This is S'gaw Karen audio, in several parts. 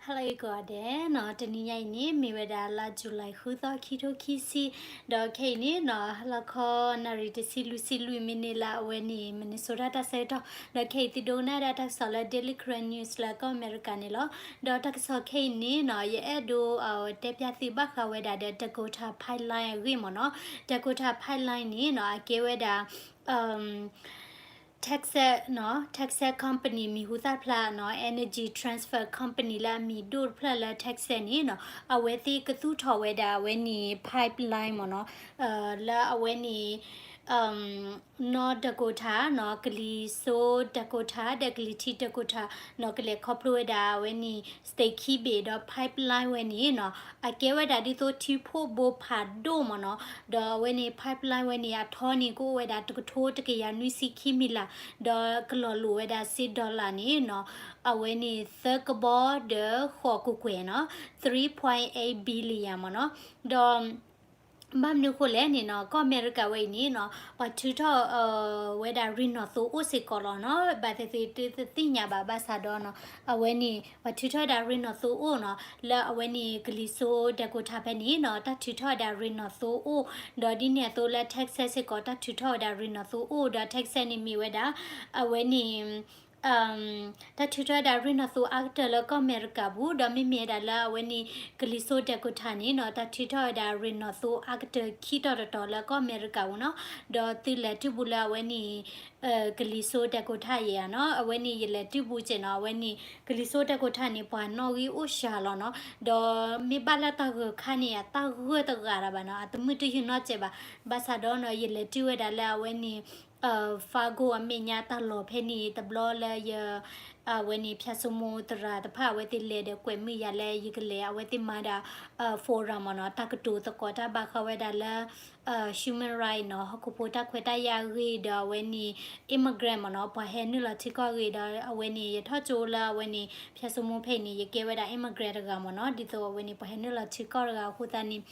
Hello ကိးဂၤဒဲးနီၤ, တနံၤညါအံၤန့ၣ် မ့ၢ်ဝဲဒၣ်လါ July ဃုသီ ခံထိခံဆံ, ဒီးခဲအံၤန့ၣ်နီၤ ဟါလီၤခီ နၣ်ရံၣ်တဆံလွံၢ်ဆံလွံၢ်မံးနံးလၢအဝဲန့ၣ် Minnesota တၢ်ဆၢကတီၢ်, ဒီးခဲအံၤသုဒိကနၣ်ဒၣ်တၢ်ကစီၣ်လၢ Daily Karen News လၢကီၢ်အမဲရကၤန့ၣ်လီၤ. ဒီးတၢ်ကစီၣ်ခဲအံၤန့ၣ်နီၤ ယအဲၣ်ဒိး တဲပျၢ်သုဘၣ်ဃးဝဲဒၣ်ဒီး Dakota Pipeline အဂ့ၢ်မ့ၢ်နီၤ. Dakota Pipeline န့ၣ်နီၤ အကဲဝဲဒၣ် Texas နီၤ Texas company မံၤဟူသၣ်ဖျါနီၤ energy transfer company လၢအမံၤဒိၣ်တဖျၢၣ်လၢ Texas န့ၣ်နီၤ အဝဲသ့ၣ်ကသူၣ်ထီၣ်ဝဲဒၣ်အဝဲန့ၣ် pipeline မ့ၢ်နီၤ, လၢအဝဲန့ၣ် North Dakota နီၤ ကလံၤစိး Dakota ဒီးကလံၤထံး Dakota နီၤ ကလဲၤခီဖျိဝဲဒၣ်အဝဲန့ၣ် state ခံဘ့ၣ်ဒီး pipeline ဝဲန့ၣ်နီၤ အကဲဝဲဒၣ်ဒ်သိးထံဖှိၣ်ဘိဖးဒိၣ်မ့ၢ်နီၤ, ဒီးအဝဲန့ၣ် pipeline ဝဲန့ၣ် အထီန့ၣ်ကအိၣ်ဝဲဒၣ်တကထိတကယၤနွံဆံခံမံၤလး, ဒီးကလီၤလိာ်ဝဲဒၣ်စ့ dollar န့ၣ်နီၤ အဝဲန့ၣ်သၢကဘီဒီးဃိးကကွဲၢ်နီၤ three point eight billion မ့ၢ်နီၤ, ဒီး ဘၣ်မနုၤဃိလဲၣ်န့ၣ်နီၤ ကီၢ်အမဲရကၤဝဲအံၤန့ၣ်နီၤ ပှၤထုးထီၣ် ဝဲဒၣ်ရ့ၣ်နီၣ်သိအိၣ်စ့ၢ်ကီးလီၤနီၤ, ဘၣ်သ့ၣ်သ့ၣ်တသ့ၣ်ညါဘၣ် ဘၣ်ဆၣ်ဒီးနီၤ အဝဲန့ၣ် ပှၤထုးထီၣ်ဝဲဒၣ်ရ့ၣ်နီၣ်သိအိၣ်နီၤ လၢအဝဲန့ၣ်ကလံၤစိး Dakota ဖဲန့ၣ်နီၤ တၢ်ထုးထီၣ်ဝဲဒၣ်ရ့ၣ်နီၣ်သိအိၣ်, ဒီးဒ်န့ၣ်အသိးလၢ Texas စ့ၢ်ကီး တၢ်ထုးထီၣ်ဝဲဒၣ်ရ့ၣ်နီၣ်သိအိၣ်, ဒီး Texas န့ၣ်မ့ၢ်ဝဲဒၣ် အဝဲန့ၣ် တၢ်ထုးထီၣ်ဝဲဒၣ်ရ့ၣ်နီၣ်သိအါကတၢၢ်လၢကီၢ်အမဲရကၤပူၤ, ဒီးမ့မ့ၢ်ဝဲဒၣ်လၢအဝဲန့ၣ် ကလံၤစိး Dakota န့ၣ်နီၤ တၢ်ထုးထီၣ်ဝဲဒၣ်ရ့ၣ်နီၣ်သိအါကတၢၢ်ခံတီၤတတီၤလၢကီၢ်အမဲရကၤပူၤနီၤ, ဒီးသုလဲၤတုၤဘူးလၢအဝဲန့ၣ် ကလံၤစိး Dakota ယဲၢ်ဧါနီၤ, အဝဲန့ၣ်ယလဲၤတုၤဘူးကဲနီၤ, အဝဲန့ၣ် ကလံၤစိး Dakota န့ၣ် ပှၤနီၣ်ဂံၢ်အိၣ်စှၤလီၤနီၤ, ဒီးမ့ၢ်ဘၣ်လၢတၢ်ဂၢၢ်ခါန့ၣ် အတၢ်ဂၢၢ်တဂၤတၢ်ဘၣ်နီၤ, အတမုာ်တယုၢ်နီတစဲးဘၣ်, ဘၣ်ဆၣ်ဒီးနီၤ ယလဲၤတုၤဝဲဒၣ်လၢအဝဲန့ၣ် Fargo အမဲာ်ညါတၢ်လီၢ်ဖဲန့ၣ် တဘျီလၢယ အဝဲန့ၣ် ဖၠၣ်စိမိၤသရၣ်တဖၣ် အဝဲသ့ၣ်လဲၤဒီးကွဲးမုာ်ယၤလၢယကလဲၤ အဝဲသ့ၣ်မၤဒၣ် forum မ့ၢ်နီၤ, တၢ်ကတိၤသကိးတၢ်ဘၣ်ဃးဝဲဒၣ်လၢ human right နီၤ, ဟီၣ်ခိၣ်ဖိတၢ်ခွဲးတၢ်ယာ်အဂ့ၢ်ဒီးအဝဲန့ၣ် immigrant မ့ၢ်နီၤ, ပှၤဟဲနုာ်လီၤထံကီၢ်အဂ့ၢ်ဒီး အဝဲန့ၣ် ယထီၣ်ကၠိလၢအဝဲန့ၣ် ဖၠၣ်စိမိၤဖဲအံၤန့ၣ် ယကဲဝဲဒၣ် immigrant တဂၤမ့ၢ်နီၤ, ဒ်သိးအဝဲန့ၣ် ပှၤဟဲနုာ်လီၤထံကီၢ်တဂၤအဃိသတးန့ၣ်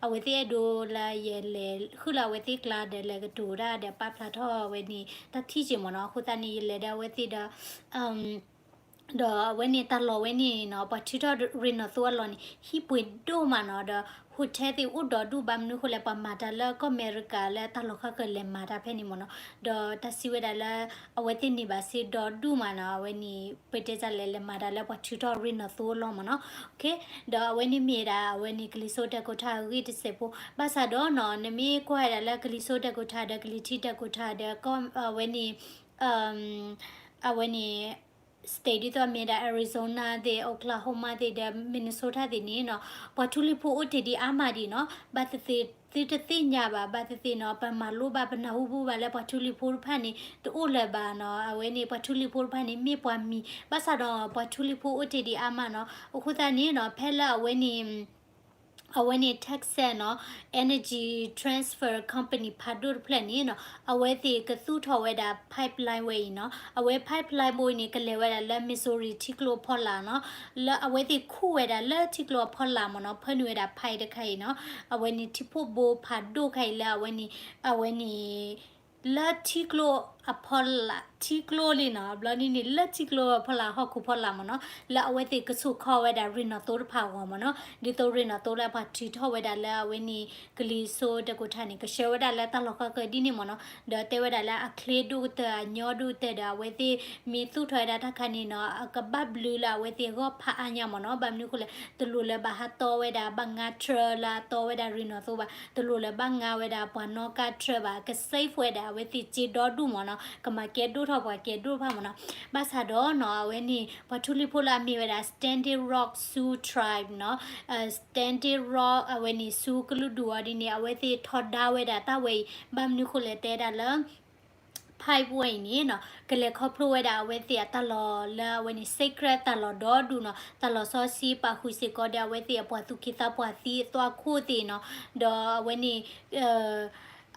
အဝဲသ့ၣ်အဲၣ်ဒိးလၢယလဲၤဃုာ်လၢအဝဲသ့ၣ်ကျါဒီးလဲၤကတိၤတၢ်ဒီးပာ်ဖျါထီၣ်အဝဲန့ၣ် တၢ်ထံၣ်က့ၤမ့ၢ်နီၤ, အဃိသတးန့ၣ် ယလဲၤဒီးအဝဲသ့ၣ်ဒီး ဒီးအဝဲန့ၣ်တၢ်လီၢ်ဝဲန့ၣ်နီၤ ပှၤထုးထီၣ်ရ့ၣ်နီၣ်သိအလီၢ်န့ၣ် ဟံၣ်ပှ့ၤဒိၣ်မးနီၤ, ဒီး hotel သ့ၣ်အိၣ်ဒီဒူၣ်, ဘၣ်မနုၤဃိလဲၣ် ပှၤမၤတၢ်လၢကီၢ်အမဲရကၤလၢတၢ်လီၢ်ဃၣ်ဃၢၤလဲၤမၤတၢ်ဖဲန့ၣ်မ့ၢ်နီၤ, ဒီးတၢ်စံးဝဲဒၣ်လၢ အဝဲသ့ၣ်န့ၢ်ဘၣ်စ့ဒီဒူၣ်မးနီၤ, အဝဲန့ၣ် ပတဲတၢ်လဲၤလဲၤမၤတၢ်လၢပှၤထုးထီၣ်ရ့ၣ်နီၣ်သိအလီၢ်မ့ၢ်နီၤ, ဒီးအဝဲန့ၣ်မ့ၢ်ဒၣ် အဝဲန့ၣ်ကလံၤစိး Dakota အဂ့ၢ်တစဲးဖိ, ဘၣ်ဆၣ်ဒီးနီၤ နမ့ၢ်ကွၢ်ဝဲဒၣ်လၢကလံၤစိး Dakota ဒီးကလံၤထံး Dakota ဒီး အဝဲန့ၣ် အဝဲန့ၣ် state ဒ်သိးမ့ၢ်ဒၣ် Arizona သ့ၣ် Oklahoma သ့ၣ်ဒီး Minnesota သ့ၣ်န့ၣ်နီၤ ပှၤထူလံၤဖိအိၣ်တ့ၢ်ဒံးအါမးဒံးနီၤ, ဘၣ်သ့ၣ်သ့ၣ်သုတသ့ၣ်ညါဘၣ်, ဘၣ်သ့ၣ်သ့ၣ်နီၤ ပမၤလိဘၣ် ပနၢ်ဟူဘူၣ်ဘၣ်လၢပှၤထူလံၤဖိတဖၣ်န့ၣ် တအိၣ်လၢၤဘၣ်နီၤ, အဝဲန့ၣ် ပှၤထူလံၤဖိတဖၣ်န့ၣ် မ့ၢ်ပှၤမံၤ, ဘၣ်ဆၣ်ဒီးပှၤထူလံၤဖိအိၣ်တ့ၢ်ဒံးအါမးနီၤ, အဃိသတးန့ၣ်နီၤ ဖဲလၢအဝဲန့ၣ် အဝဲန့ၣ် Texas နီၤ Energy Transfer Company ဖးဒိၣ်တဖျၢၣ်န့ၣ်နီၤ အဝဲသ့ၣ်ကသူၣ်ထီၣ်ဝဲဒၣ် pipeline ဝဲအံၤနီၤ, အဝဲ pipeline ဘိအံၤန့ၣ် ကလဲၤဝဲဒၣ်လၢ Missouri ထံကျိအဖီလာ်နီၤ, လၢအဝဲသ့ၣ်ခူၣ်ဝဲဒၣ်လၢထံကျိအဖီလာ်မ့ၢ်နီၤ, ဖၢနုာ်ဝဲဒၣ် pipe တခါအံၤနီၤ, အဝဲန့ၣ်ထံဖှိၣ်ဘိဖးဒိၣ်ခါအံၤလၢအဝဲန့ၣ် အဝဲန့ၣ် လၢထံကျိအဖီလာ် ထံကျိလံနီၤ, ဘျီန့ၣ်န့ၣ် လၢထံကျိအဖီလာ်ဟီၣ်ခိၣ်ဖီလာ်မ့ၢ်နီၤ, လၢအဝဲသ့ၣ်ကဆိၣ်ခီဝဲဒၣ်ရ့ၣ်နီၣ်သိတဖၣ်အဂီၢ်မ့ၢ်နီၤ, ဒ်သိးရ့ၣ်နီၣ်သိလၢပှၤထုးထီၣ်ဝဲဒၣ်လၢအဝဲန့ၣ် ကလံၤစိး Dakota န့ၣ် ကဆှၢဝဲဒၣ်လၢတၢ်လီၢ်ဃၣ်ဃၢၤဒ်န့ၣ်မ့ၢ်နီၤ, ဒီးတဲဝဲဒၣ်လၢအချ့ဒိၣ်ကတၢၢ် အညီဒိၣ်ကတၢၢ်ဒီး အဝဲသ့ၣ်မ့ၢ်သူၣ်ထီၣ်ဝဲဒၣ်တၢ်ခါန့ၣ်နီၤ အကဘၣ်ဘျုးလၢအဝဲသ့ၣ်အဂီၢ်ဖးအါညါမ့ၢ်နီၤ, ဘၣ်မနုၤအဃိလဲၣ် တလိၣ်လၢဘၣ်ဟးတီဝဲဒၣ် ဘၣ်ငါ truck လၢအတီဝဲဒၣ်ရ့ၣ်နီၣ်သိဘၣ်, တလိၣ်လၢဘၣ်ငါဝဲဒၣ်ပှၤနီၣ်ကါ truck ဘၣ်, က save ဝဲဒၣ်အဝဲသ့ၣ်စ့ဒီဒူၣ်မ့ၢ်နီၤ, ကမၤကဲဒိၣ်ထီၣ်ပှၤကဲဒိၣ်တဖၣ်မ့ၢ်နီၤ, ဘၣ်ဆၣ်ဒီးနီၤ အဝဲန့ၣ် ပှၤထူလံၤဖိလၢအမ့ၢ်ဝဲဒၣ် Standing Rock Sioux Tribe နီၤ Standing Rock အဝဲန့ၣ် Sioux ကလုာ်ဒူၣ်အီၤဒ်န့ၣ် အဝဲသ့ၣ်ထီဒါဝဲဒၣ်တၢ်ဝဲအံၤ ဘၣ်မနုၤဃိလဲၣ်တဲဒၣ်လၢ pipe ဝဲအံၤန့ၣ်နီၤ ကလဲၤခီဖျိဝဲဒၣ်အဝဲသ့ၣ်အတၢ်လီၢ်လၢအဝဲန့ၣ် secret တၢ်လီၢ်ဒီဒူၣ်နီၤ တၢ်လီၢ်စီဆှံပာ်ဃုာ်စ့ၢ်ကီးဒီးအဝဲသ့ၣ်အပှၤသူၣ်က့သးပှၢ်သံအသွၣ်ခိၣ်သ့ၣ်နီၤ ဒီးအဝဲန့ၣ်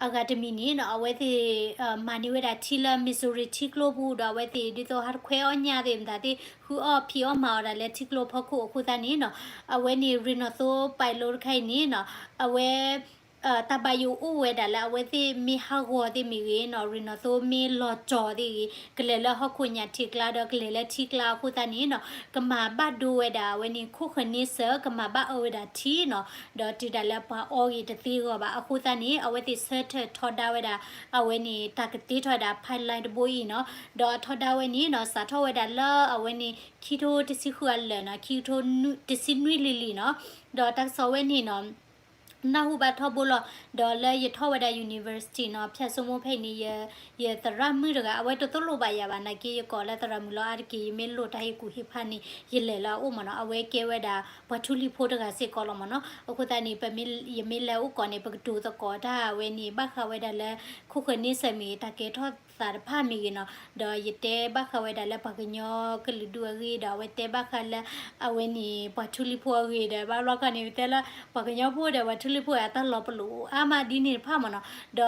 အဂၤတမံၤန့ၣ်နီၤ အဝဲသ့ၣ် မၤန့ၢ်ဝဲဒၣ်ထံလၢ Missouri ထံကျိပူၤဒီးအဝဲသ့ၣ်ဒ်သိးဟးတခွဲအီၣ်ညၣ်သ့ၣ်မတၤသ့ၣ် ဃုအီၣ်ဖံးအီၣ်မၤအီၣ်ဒၣ်လၢထံကျိဖီခိၣ်အဃိသတးန့ၣ်နီၤ အဝဲန့ၣ်ရ့ၣ်နီၣ်သိ pipeline တခါအံၤန့ၣ်နီၤ အဝဲ တၢ်ဘၣ်ယိၣ်အိၣ်ဝဲဒၣ်လၢအဝဲသ့ၣ်မ့ၢ်ဟးဂီၤသ့ၣ်မ့ၢ်ဂ့ၤနီၤ ရ့ၣ်နီၣ်သိမ့ၢ်လီၤကၠီၤသ့ၣ်ဂ့ၤ ကလဲၤလၢဟီၣ်ခိၣ်ညၣ်ထံးကျါဒီးကလဲၤလၢထံကျါအဃိသတးန့ၣ်နီၤ ကမၤဘၣ်ဒိဝဲဒၣ်အဝဲန့ၣ် ခိၣ်ဃၢၤန့ဆၢၣ် ကမၤဘၣ်အၢဝဲဒၣ်ထံနီၤ ဒီးတုၤဒၣ်လၢပှၤအီဂ့ၤတသ့ဂီၤဘၣ်အဃိသတးန့ၣ် အဝဲသ့ၣ်ဆၢထၢၣ်ထီဒါဝဲဒၣ် အဝဲန့ၣ် တၢ်ကတ့ထီၣ်ဝဲဒၣ် pipeline တဘိအံၤနီၤ ဒီးအထီဒါဝဲန့ၣ်နီၤ စးထီၣ်ဝဲဒၣ်လၢအဝဲန့ၣ် ခံထိတဆံဃုအလၢာ်နီၤ ခံထိတဆံနွံလံၤလံၤနီၤ ဒီးတၢ်ကစီၣ်ဝဲန့ၣ်နီၤ နၢ်ဟူဘၣ်ထီဘိလီၤ. ဒီးလၢယထီၣ်ဝဲဒၣ် university နီၤ ဖၠၣ်စိမိၣ်ဖဲအံၤန့ၣ် ယသရၣ်မုၣ်တဂၤ အဝဲတသိၣ်လိဘၣ်ယၤဘၣ် နာ်က့ယကိးလၢသရၣ်မုၣ်လီၤအါတက့ၢ် ယမ့ၢ်လိၣ်တၢ်ဟ့ၣ်ကူၣ်ဟ့ၣ်ဖးန့ၣ် ယလဲၤလၢအအိၣ်မ့ၢ်နီၤ အဝဲကဲဝဲဒၣ် ပှၤထူလံၤဖိတဂၤစ့ၢ်ကီးလီၤမ့ၢ်နီၤ အဃိသတးန့ၣ် ပမ့ၢ် ယမ့ၢ်လဲၤအိၣ်ကိးန့ၣ် ပကတိၤသကိးတၢ်အဝဲန့ၣ် ဘၣ်ဃးဝဲဒၣ်လၢ ခိၣ်ဃၢၤန့ဆၢၣ်မ့ၢ်ဂ့ၤ တၢ်ကဲထီၣ်သးတဖၣ်မ့ၢ်ဂ့ၤနီၤ ဒီးယတဲဘၣ်ဃးဝဲဒၣ်လၢပှၤကညီကလုာ်ဒူၣ်အဂ့ၢ် ဒီးအဝဲတဲဘၣ်ဃးလၢ အဝဲန့ၣ် ပှၤထူလံၤဖိအဂ့ၢ်ဒီး ဘၣ်ဘျီခီန့ၣ် ပတဲလၢ ပှၤကညီဖိဒီး ပှၤထူလံၤဖိအတၢ်လီၤပလိာ်အါမးဒ်န့ၣ်တဖၣ်မ့ၢ်နီၤ ဒီ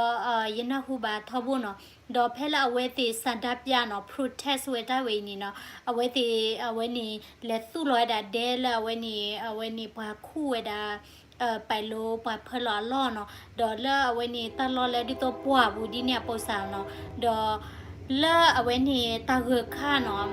းယနၢ်ဟူဘၣ်ထီဘိနီၤ ဒီးဖဲလၢအဝဲသ့ၣ်ဆန္ဒပြနီၤ protest ဝဲတၢ်ဝဲအံၤန့ၣ်နီၤ အဝဲသ့ၣ် အဝဲန့ၣ် လဲၤသူၣ်လီၤဝဲဒၣ်ဒဲလၢအဝဲန့ၣ် အဝဲန့ၣ်ပှၤခူၣ်ဝဲဒၣ် ပာ်လီၤပှၤဖၢလီၤအလီၢ်နီၤ ဒီးလၢအဝဲန့ၣ် တၢ်လီၢ်လၢဒ်သိးပှၢ်ပူၤဒ်န့ၣ်အပိစၢ်နီၤ ဒီး လၢအဝဲန့ၣ် တၢ်ဂၢၢ်ခါနီၤ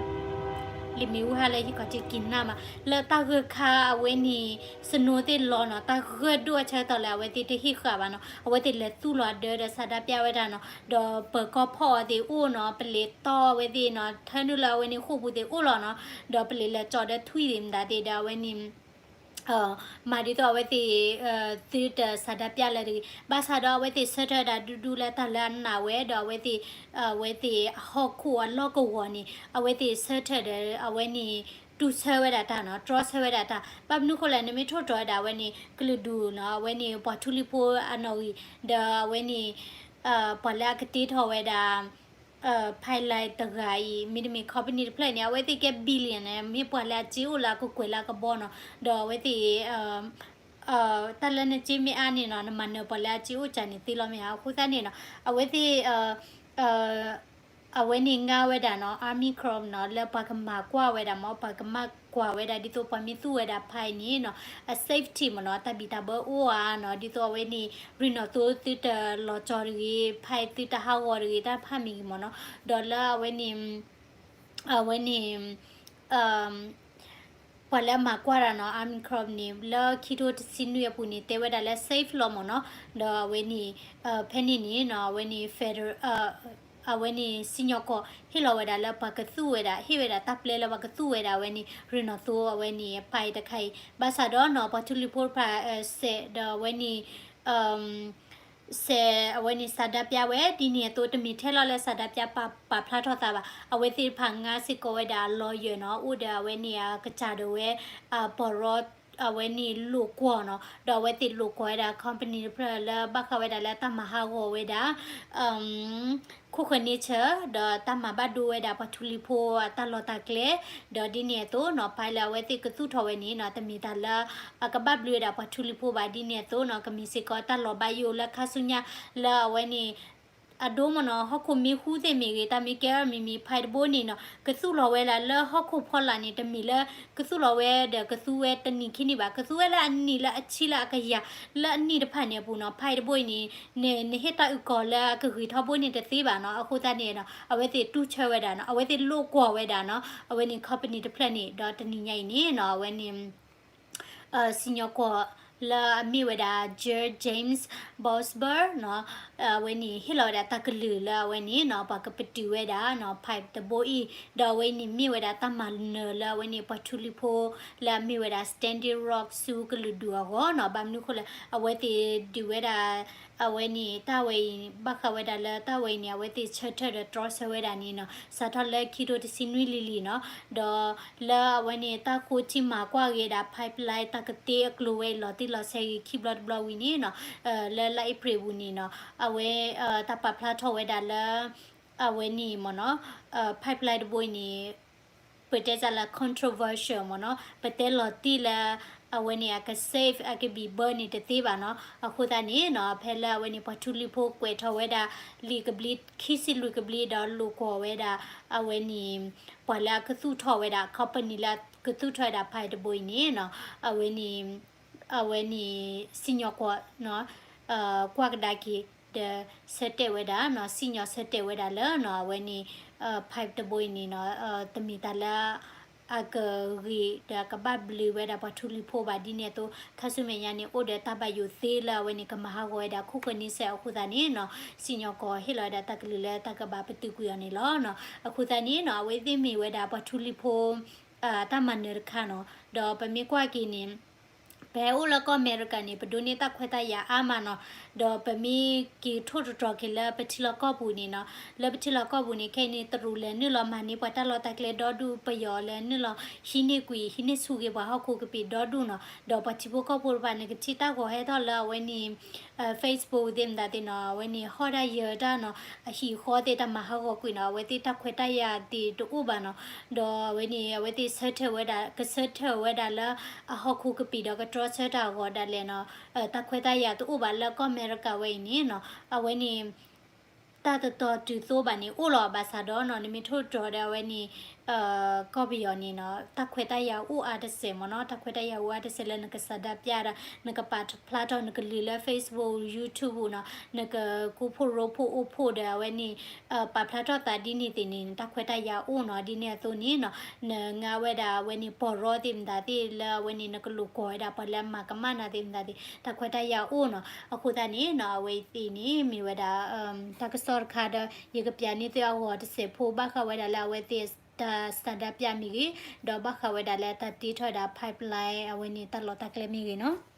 လံာ်မ့ၣ်အူဟါလၢယကီၢ်က့ၤကံၢ်နၢ်မး လၢတၢ်ဂၢၢ်ခါအဝဲန့ၣ် snow သ့ၣ်လီၤနီၤ တၢ်ဂၢၢ်ဒိၣ်အဆၢကတီၢ်လၢအဝဲသ့ၣ်တဟ့ၣ်ဃာ်ဘၣ်နီၤ အဝဲသ့ၣ်လဲၤသူၣ်လီၤအဒၢဒီးဆန္ဒပြဝဲဒၣ်နီၤ ဒီးပၢၤကီၢ်ဖီၣ်အီၤသ့ၣ်အိၣ်နီၤ ပလံၤတီဝဲသ့ၣ်နီၤ ထၢနုာ်လၢအဝဲန့ၣ်ဃိာ်ပူၤသ့ၣ်အိၣ်လီၤနီၤ ဒီးပလံၤလဲၤကၠီဒီးထွံၣ်သ့ၣ်မတၤသ့ၣ်ဒီးအဝဲန့ၣ် မၤဒ်သိးအဝဲသ့ၣ် သုတဆန္ဒပြလၢၤတဂ့ၤ ဘၣ်ဆၣ်ဒီးအဝဲသ့ၣ်ဆၢထၢၣ်ဒၣ်ဒူဒူလၢတၢ်လၢအနာ်ဝဲ ဒီးအဝဲသ့ၣ် အဝဲသ့ၣ်ဟီၣ်ခိၣ်အလီၢ်ကဝီၤန့ၣ် အဝဲသ့ၣ်ဆၢထၢၣ်ဒီးအဝဲန့ၣ် တူၢ်ဆၢဝဲဒၣ်တၢ်နီၤ တြီဆၢဝဲဒၣ်တၢ် ဘၣ်မနုၤဃိလဲၣ် နမ့ၢ်ထိၣ်တြီဝဲဒၣ်အဝဲန့ၣ် ကလုာ်ဒူၣ်နီၤ အဝဲန့ၣ်ပှၤထူလံၤဖိအနီၣ်ဂံၢ် ဒီးအဝဲန့ၣ် ပှၤလၢအကတ့ထီၣ်ဝဲဒၣ် pipeline တဂၤအံၤ မ့တမ့ၢ် company တဖျၢၣ်န့ၣ် အဝဲသ့ၣ်ကဲ billionaire မ့ၢ်ပှၤလၢအစ့အိၣ်လၢအကကွဲးလၢအကဘီနီၤ ဒီးအဝဲသ့ၣ် တၢ်လၢနစ့မ့ၢ်အါန့ၣ်နီၤ နမၤနၢၤပှၤလၢအစ့အိၣ်ကၢန့ၣ်သ့လီၤမ့ၢ်ဧါ အဃိသတးန့ၣ်နီၤ အဝဲသ့ၣ် အဝဲန့ၣ်ငါဝဲဒၣ်နီၤ Army Corps နီၤ လၢပှၤကမၤကွၢ်ဝဲဒၣ်မ့ၢ် ပှၤကမၤကွၢ်ဝဲဒၣ် ဒ်သိးပှၤမ့ၢ်သူၣ်ဝဲဒၣ် pipe န့ၣ်နီၤ အ safety မ့ၢ်နီၤ တၢ်ဘံၣ်တၢ်ဘၢအိၣ်ဧါနီၤ ဒ်သိးအဝဲန့ၣ် ရ့ၣ်နီၣ်သိသုတလီၤကၠီၤတဂ့ၤ pipe သုတဟးဂီၤတဂ့ၤ တၢ်တဖၣ်မ့ၢ်ဂ့ၤမ့ၢ်နီၤ ဒီးလၢအဝဲန့ၣ် အဝဲန့ၣ် ပှၤလၢအမၤကွၢ်တၢ်နီၤ Army Corps န့ၣ် လၢခံထိတဆံနွံအပူၤန့ၣ် တဲဝဲဒၣ်လၢ safe လီၤမ့ၢ်နီၤ ဒီးအဝဲန့ၣ် ဖဲန့ၣ်န့ၣ်နီၤ အဝဲန့ၣ် federal အဝဲန့ၣ် စံၣ်ညီၣ်ကွီၢ် ဟ့ၣ်လီၤဝဲဒၣ်လၢပှၤကသူၣ်ဝဲဒၣ် ဟ့ၣ်ဝဲဒၣ်တၢ်ပျဲလၢပှၤကသူၣ်ဝဲဒၣ်အဝဲန့ၣ် ရ့ၣ်နီၣ်သိအဝဲန့ၣ် pipe တခါအံၤ ဘၣ်ဆၣ်ဒီးနီၤ ပှၤထူလံၤဖိတဖၣ် စဲး ဒီးအဝဲန့ၣ် စဲး အဝဲန့ၣ် ဆန္ဒပြဝဲ ဒ်န့ၣ်အသိး တမ့ၢ်ထဲလီၤလၢ ဆန္ဒပြ ပာ်ဖျါထီၣ်သးဘၣ်. အဝဲသ့ၣ်တဖၣ်ငါစ့ၢ်ကီးဝဲဒၣ် lawyer နီၤ အိၣ်ဒီးအဝဲန့ၣ် အကစၢ်ဒၣ်ဝဲ ပီၢ်ရီ အဝဲန့ၣ်လိာ်ကွီၢ်နီၤ ဒီးအဝဲသ့ၣ်လိာ်ကွီၢ်ဝဲဒၣ် company တဖျၢၣ်လၢဘၣ်ဃးဝဲဒၣ်လၢတၢ်မၤဟးဂီၤဝဲဒၣ် ခိၣ်ဃၢၤန့ဆၢၣ် ဒီးတၢ်မၤဘၣ်ဒိဝဲဒၣ်ပှၤထူလံၤဖိအတၢ်လီၢ်တၢ်ကျဲ ဒီးဒ်န့ၣ်အသိးနီၤ pipe လၢအဝဲသ့ၣ်ကသူၣ်ထီၣ်ဝဲန့ၣ်နီၤ တမ့ၢ်တၢ်လၢ အကဘၣ်ဘျုးဝဲဒၣ်ပှၤထူလံၤဖိဘၣ် ဒ်န့ၣ်အသိးနီၤ ကမ့ၢ်စ့ၢ်ကီးတၢ်လီၤဘၣ်ယိၣ်လၢခါဆူညါ လၢအဝဲန့ၣ် အဒိမ့ၢ်နီၤ ဟီၣ်ခိၣ်မ့ၢ်ဟူသ့ၣ်မ့ၢ်ဂ့ၤ တၢ်မ့ၢ်ကဲထီၣ်မံၤမံၤ pipe တဘိန့ၣ်နီၤ ကသူၣ်လီၤဝဲဒၣ်လၢဟီၣ်ခိၣ်ဖီလာ်န့ၣ် တမ့ၢ်လၢကသူၣ်လီၤဝဲဒီးကသူဝဲတနံၤခံနံၤဘၣ် ကသူဝဲလၢအနံၣ်လၢအဆံလၢအကယၤ လၢအနံၣ်တဖၣ်န့ၣ်အပူၤနီၤ pipe တဘိအံၤန့ၣ် နဟ့ၣ်တၢ်အုၣ်ကီၤလၢအကဂ့ၤထီဘိန့ၣ်တသ့ဘၣ်နီၤ အဃိသတးန့ၣ်နီၤ အဝဲသ့ၣ်တူၢ်ဆၢဝဲဒၣ်နီၤ အဝဲသ့ၣ်လိာ်ကွီၢ်ဝဲဒၣ်နီၤ အဝဲန့ၣ် company တဖျၢၣ်န့ၣ် ဒီးတနံၤညါအံၤန့ၣ်နီၤ အဝဲန့ၣ် စံၣ်ညီၣ်ကွီၢ်လၢအမ့ၢ်ဝဲဒၣ် Sir James Bosworth နီၤ အဝဲန့ၣ်ဟ့ၣ်လီၤဝဲဒၣ်တၢ်ကလုၢ်လၢအဝဲန့ၣ်နီၤ ပှၤကပတုာ်ဝဲဒၣ်နီၤ pipe တဘိအံၤ ဒီးအဝဲန့ၣ်မ့ၢ်ဝဲဒၣ်တၢ်မၤနၢၤလၢအဝဲန့ၣ် ပှၤထူလံၤဖိလၢအမ့ၢ်ဝဲဒၣ် Standing Rock ဆူကလုာ်ဒူၣ်အဂီၢ်နီၤ ဘၣ်မနုၤအဃိလဲၣ် အဝဲသ့ၣ်ဒုးဝဲဒၣ် အဝဲန့ၣ်တၢ်ဝဲအံၤ ဘၣ်ဃးဝဲဒၣ်လၢတၢ်ဝဲအံၤန့ၣ် အဝဲသ့ၣ်ဆၢထၢၣ်ဒီးတြီဆၢဝဲဒၣ်န့ၣ်နီၤ စးထီၣ်လၢခံထိတဆံနွံလံၤလံၤနီၤ ဒီးလၢအဝဲန့ၣ် တၢ်ဃိထံမၤကွၢ်ဂ့ၤဒၣ် pipeline တၢ်ကတ့အကျိၤဝဲအံၤ လီၤတံၢ်လီၤဆဲးဂ့ၤခံဘျီတဘျီဝံၤန့ၣ်နီၤ လၢလါအ့ဖြ့ၣ်ပူၤန့ၣ်နီၤ အဝဲ တၢ်ပာ်ဖျါထီၣ်ဝဲဒၣ်လၢ အဝဲန့ၣ်မ့ၢ်နီၤ pipeline တဘိအံၤန့ၣ် ပတဲစ့ၢ်လၢ controversial မ့ၢ်နီၤ ပတဲလီၤတံၢ်လၢ အဝဲန့ၣ် အက safe အကဘံၣ်ဘၢန့ၣ်တသ့ဘၣ်နီၤ အဃိသတးန့ၣ်နီၤ ဖဲလၢအဝဲန့ၣ် ပှၤထူလံၤဖိကွဲးထီၣ်ဝဲဒၣ် လံာ်ကဘျံ ခံဆံလွံၢ်ကဘျံ ဒီးလိာ်ကွီၢ်ဝဲဒၣ် အဝဲန့ၣ် ပှၤလၢအကသူၣ်ထီၣ်ဝဲဒၣ် company လၢကသူၣ်ထီၣ်ဝဲဒၣ် pipe တဘိအံၤန့ၣ်နီၤ အဝဲန့ၣ် အဝဲန့ၣ် စံၣ်ညီၣ်ကွီၢ်နီၤ ကွၢ်ကဒါက့ၤ ဒီးဆၢတဲာ်ဝဲဒၣ်နီၤ စံၣ်ညီၣ်ဆၢတဲာ်ဝဲဒၣ်လၢနီၤ အဝဲန့ၣ် pipe တဘိအံၤန့ၣ်နီၤ တမ့ၢ်တၢ်လၢ အကဂ့ၤဒီးအကဘၣ်ဘျုးဝဲဒၣ်ပှၤထူလံၤဖိဘၣ်ဒ်န့ၣ်အသိး ခါဆူမဲာ်ညါန့ၣ် အိၣ်ဒီးတၢ်ဘၣ်ယိၣ်သ့လၢအဝဲန့ၣ် ကမၤဟးဂီၤဝဲဒၣ်ခိၣ်ဃၢၤန့ဆၢၣ်အဃိသတးန့ၣ်နီၤ စံၣ်ညီၣ်ကွီၢ်ဟ့ၣ်လီၤဝဲဒၣ်တၢ်ကလုၢ်လၢတၢ်ကဘၣ်ပတုာ်ကွံာ်အီၤန့ၣ်လီၤနီၤ. အဃိသတးန့ၣ်နီၤ အဝဲသ့ၣ်မ့ၢ်ဝဲဒၣ်ပှၤထူလံၤဖိ တၢ်မၤနၢၤတခါနီၤ ဒီးပမ့ၢ်ကွၢ်က့ၤန့ၣ် ပဟဲအိၣ်လၢကီၢ်အမဲရကၤန့ၣ် ပဒိးန့ၢ်တၢ်ခွဲးတၢ်ယာ်အါမးနီၤ, ဒီးပမ့ၢ်က့ၤထိၣ်သတြီၤက့ၤလၢပထံလီၢ်ကီၢ်ပူၤန့ၣ်နီၤ, လၢပထံလီၢ်ကီၢ်ပူၤန့ၣ် ခဲအံၤန့ၣ် တရူးလဲၤနုာ်လီၤမၤန့ၢ်ပှၤတၢ်လီၢ်တၢ်ကျဲဒီဒူၣ် ပယီၤလဲၤနုာ်လီၤ ဟံးန့ၢ်ကွံာ် ဟံးန့ၢ်ဆူၣ်ဂ့ၤပှၤဟီၣ်ခိၣ်ကပံာ်ဒီဒူၣ်နီၤ, ဒီးပှၤထံဖိကီၢ်ဖိတဖၣ်န့ၣ် ကထံၣ်တၢ်ဂီၤဟဲထီၣ်လၢအဝဲန့ၣ် Facebook သ့ၣ်မတၤသ့ၣ်နီၤ, အဝဲန့ၣ်ဟီၣ်တၢ်ယၢၤတၢ်နီၤ, အဟံၣ်ဃီသ့ၣ်တၢ်မၤဟးဂီၤကွံာ်နီၤ, အဝဲသ့ၣ်တၢ်ခွဲးတၢ်ယာ်သ့ၣ်တအိၣ်ဘၣ်နီၤ, ဒီးအဝဲန့ၣ် အဝဲသ့ၣ်ဆၢထၢၣ်ဝဲဒၣ် ကဆၢထၢၣ်ဝဲဒၣ်လၢ အဟီၣ်ခိၣ်ကပံာ်ဒီးကတြီဆၢတၢ်အဂီၢ်ဒၣ်လဲာ်နီၤ, တၢ်ခွဲးတၢ်ယာ်တအိၣ်ဘၣ်လၢကီၢ်အမဲရကၤဝဲအံၤန့ၣ်နီၤ, အဝဲန့ၣ် တၢ်တတီၤတုၤသိဘၣ်န့ၣ် အိၣ်လီၤဘၣ်ဆၣ်ဒီးနီၤ, နမ့ၢ်ထိၣ်သတြီၤဒီးအဝဲန့ၣ် ကီၢ်ပယီၤန့ၣ်နီၤ, တၢ်ခွဲးတၢ်ယာ်အိၣ်အါတစဲးမ့ၢ်နီၤ, တၢ်ခွဲးတၢ်ယာ်အိၣ်အါတစဲးလၢနကဆန္ဒပြဒီး နကပာ်ဖျါထီၣ်နကလုၢ်လၢ Facebook, YouTube ပူၤနီၤ, နကကူဖိရိဖှိၣ်အိၣ်ဖှိၣ်ဒီးအဝဲန့ၣ် ပာ်ဖျါထီၣ်သးဒ်န့ၣ်သ့ၣ်န့ၣ် တၢ်ခွဲးတၢ်ယာ်အိၣ်နီၤ, ဒ်န့ၣ်အသိးန့ၣ်နီၤ, နငါဝဲဒၣ်အဝဲန့ၣ် ပီၢ်ရီသ့ၣ်မတၤသ့ၣ်လၢအဝဲန့ၣ် နကလိာ်ကွီၢ်ဝဲဒၣ်ပှၤလၢအမၤကမၣ်နၤသ့ၣ်မတၤသ့ၣ် တၢ်ခွဲးတၢ်ယာ်အိၣ်နီၤ, အဃိသတးန့ၣ်နီၤ, အဝဲသ့ၣ်န့ၣ် မ့ၢ်ဝဲဒၣ် တၢ်ကစီၣ်တခါဒီး ယကပျးန့ၢ်သုအဂီၢ်တစဲးဖိ ဘၣ်ဃးဝဲဒၣ်လၢအဝဲသ့ၣ်တၢ်ဆန္ဒပြမ့ၢ်ဂ့ၤ, ဒီးဘၣ်ဃးဝဲဒၣ်လၢတၢ်တ့ထီၣ်ဝဲဒၣ် pipeline အဝဲန့ၣ်တၢ်လီၢ်တၢ်ကျဲမ့ၢ်ဂ့ၤနီၤ.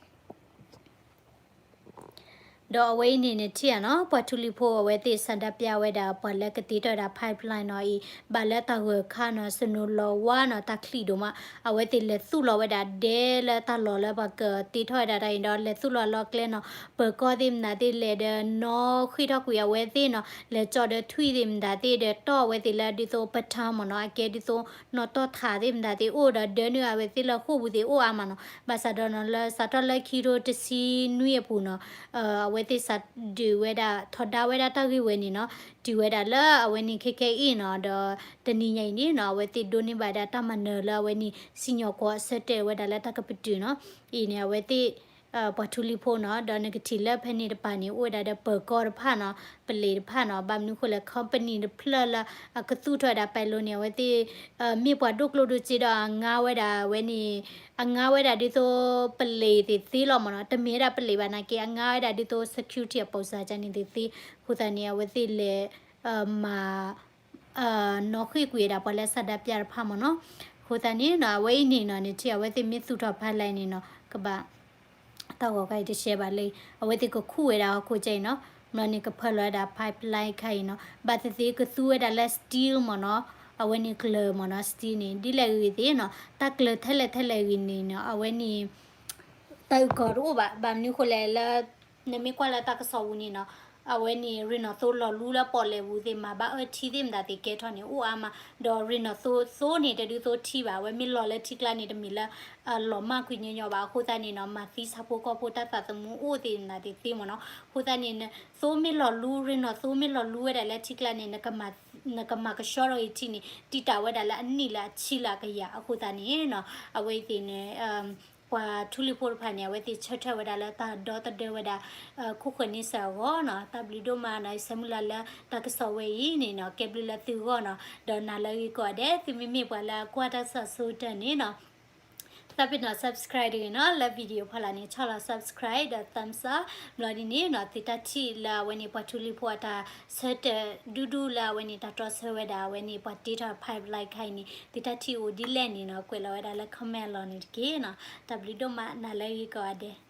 ဒီးအဝဲအံၤန့ၣ်နထံၣ်ဧါနီၤ, ပှၤထူလံၤဖိအဝဲသ့ၣ်ဆန္ဒပြဝဲဒၣ် ပှၤလၢကတ့ထီၣ်ဝဲဒၣ် pipeline နီၤအံၤ ဘၣ်လၢတၢ်ဂၢၢ်ခါနီၤ, စနိလီၤဝါနီၤ, တၢ်ချံၣ်ဒိၣ်မး, အဝဲသ့ၣ်လဲၤသူၣ်လီၤဝဲဒၣ်ဒဲလၢတၢ်လီၢ်လၢပှၤကတ့ထီၣ်ဝဲဒၣ်တၢ်အံၤဒီး လဲၤသူၣ်လီၤလီၤကျဲနီၤ, ပၢၤကီၢ်သ့ၣ်မတၤသ့ၣ်လဲၤဒီးနီၣ်ဃ့ၢ်ထီၣ်ကွံာ်အဝဲသ့ၣ်နီၤ, လဲၤကၠီဒီးထွံၣ်သ့ၣ်မတၤသ့ၣ်ဒီးတီၢ်အဝဲသ့ၣ်လၢဒ်သိးပထါမ့ၢ်နီၤ, အကဲဒ်သိးနီၣ်တီၢ်ထးသ့ၣ်မတၤသ့ၣ်အိၣ်ဒီး ဒၢနုာ်အဝဲသ့ၣ်လၢဃိာ်ပူၤသ့ၣ်အိၣ်အါမးနီၤ, ဘၣ်ဆၣ်ဒီးနီၤ လၢစးထီၣ်လၢခံထိတဆံနွံအပူၤနီၤ, အဝဲသ့ၣ်စးဒုးဝဲဒၣ် ထီဒါဝဲဒၣ်တၢ်ဂ့ၢ်ဝဲန့ၣ်နီၤ, တုၤဝဲဒၣ်လၢအဝဲန့ၣ်ခဲခဲအံၤနီၤ, ဒီးတနံၤညါအံၤန့ၣ်နီၤ, အဝဲသ့ၣ်ဒိးန့ၢ်ဘၣ်ဒၣ်တၢ်မၤနၢၤလၢအဝဲန့ၣ် စံၣ်ညီၣ်ကွီၢ်အဆၢတဲာ်ဝဲဒၣ်လၢတၢ်ကပတုာ်နီၤ, အံၤန့ၣ် အဝဲသ့ၣ် ပှၤထူလံၤဖိနီၤ, ဒီးနကထံၣ်လၢဖဲန့ၣ်တပၤန့ၣ် အိၣ်ဝဲဒၣ်ဒီးပၢၤကီၢ်တဖၣ်နီၤ, ပလံးတဖၣ်နီၤ, ဘၣ်မနုၤဃိလဲၣ် company တဖျၢၣ်လၢအကသူၣ်ထီၣ်ဝဲဒၣ် pipeline န့ၣ် အဝဲသ့ၣ် မ့ၢ်ပှၤဒိၣ်ကျိၣ်ဒိၣ်စ့ဒီးအငါဝဲဒၣ်အဝဲန့ၣ် အငါဝဲဒၣ်ဒ်သိးပလံးသ့ၣ်သ့လီၤမ့ၢ်နီၤ, တမ့ၢ်ဝဲဒၣ်ပလံးဘၣ်နာ်က့ အငါဝဲဒၣ်ဒ်သိး security အပိာ်စၢ်ကန့ၣ်သ့ၣ်သ့, အဃိသတးန့ၣ် အဝဲသ့ၣ်လဲၤ မၤ နီၣ်ဃ့ၢ်ကွံာ်ဝဲဒၣ်ပှၤလၢဆန္ဒပြတဖၣ်မ့ၢ်နီၤ, အဃိသတးန့ၣ်နီၤ အဝဲအံၤန့ၣ်နီၤ နထံၣ်အဝဲသ့ၣ်မ့ၢ်သူၣ်ထီၣ် pipeline န့ၣ်နီၤ ကဘၣ် တၢ်ဂီၤခါအံၤတရှဲဘၣ်လၢ အဝဲသ့ၣ်ကခူၣ်ဝဲဒၣ်ဟီၣ်ခိၣ်ကဲအံၤနီၤ, ဘျီန့ၣ်ကဖၢလီၤဝဲဒၣ် pipeline ခါအံၤနီၤ, ဘၣ်သ့ၣ်သ့ၣ်ကသူဝဲဒၣ်လၢ steel မ့ၢ်နီၤ, အဝဲန့ၣ်ကျၢၤမ့ၢ်နီၤ steel န့ၣ် ဒ်လဲၣ်ဂ့ၤဂ့ၤသ့ၣ်နီၤ, တၢ်ကျၢၤထဲလဲၣ်ထဲလဲၣ်ဂ့ၤန့ၣ်နီၤ အဝဲန့ၣ် တၢ်အုၣ်ကီၤတအိၣ်ဘၣ်, ဘၣ်မနုၤဃိလဲၣ်လၢ နမ့ၢ်ကွၢ်လၢတၢ်ကစီၣ်ပူၤန့ၣ်နီၤ, အဝဲန့ၣ် ရ့ၣ်နီၣ်သိလီၤလူလၢပီၣ်လဲၣ်ပူၤသ့ၣ် မၤဘၣ်အၢထံသ့ၣ်မတၤသ့ၣ်ကဲထီၣ်န့ၣ် အိၣ်အါမး, ဒီးရ့ၣ်နီၣ်သိသိန့ၣ် တဒုးသိထံဘၣ်, အဝဲမ့ၢ်လီၤလၢထံကျါန့ၣ် တမ့ၢ်လၢ လီၤမၢ်ကွံာ်ညီညီဘၣ်, အဃိသတးန့ၣ်နီၤ မၤသံဆၣ်ဖိကီၢ်ဖိတၢ်သးသမူအိၣ်သ့ၣ်မတၤသ့ၣ်သ့မ့ၢ်နီၤ, အဃိသတးန့ၣ် သိမ့ၢ်လီၤလူ ရ့ၣ်နီၣ်သိမ့ၢ်လီၤလူဝဲဒၣ်လၢထံကျါန့ၣ် နကမၤကဆှီထီၣ်အံၤထံန့ၣ် တံာ်တာ်ဝဲဒၣ်လၢအနံၣ်လၢအဆံလၢအကယၤ, အဃိသတးန့ၣ်နီၤ အဝဲသ့ၣ်န့ၣ် ပှၤထူလံၤဖိတဖၣ်န့ၣ် အဝဲသ့ၣ်ဆၢထၢၣ်ဝဲဒၣ်လၢတၢ်ဒီသဒၢဝဲဒၣ် ခိၣ်ဃၢၤန့ဆၢၣ်အဂီၢ်နီၤ, တၢ်ဘျုးဒိၣ်မးနီၤ, ယဆၢမုၢ်လၢ်လၢတၢ်ကစီၣ်ဝဲအံၤန့ၣ်နီၤ ကဲဘျုးလၢသုဂီၢ်နီၤ, ဒီးနၤလၢဂ့ၤကိးဂၤဒဲး, သုမ့မ့ၢ်ပှၤလၢအကွၢ်တၢ်ကစီၣ်ဆိကတၢၢ်န့ၣ်နီၤ သးပ့ၤနီၣ် subscribe တဂ့ၤနီၤ, လၢ video ဖီလာ်န့ၣ် ဆီၣ်လီၤ subscribe ဒီး thumbs up, ဘျီဒ်န့ၣ်နီၤ သုတၢ်ထံၣ်လၢအဝဲန့ၣ် ပှၤထူလံၤဖိအတၢ်ဆၢတဲာ်ဒူဒူလၢအဝဲန့ၣ် တၢ်တြီဆၢဝဲဒၣ်အဝဲန့ၣ် ပှၤတ့ထီၣ် pipeline ခါအံၤန့ၣ် သုတၢ်ထံၣ်အိၣ်ဒ်လဲၣ်န့ၣ်နီၤ ကွဲးလီၤဝဲဒၣ်လၢ comment အလီၢ်န့ၣ်တက့ၢ်နီၤ, တၢ်ဘျုးဒိၣ်မး နၤလၢဂ့ၤကိးဂၤဒဲး.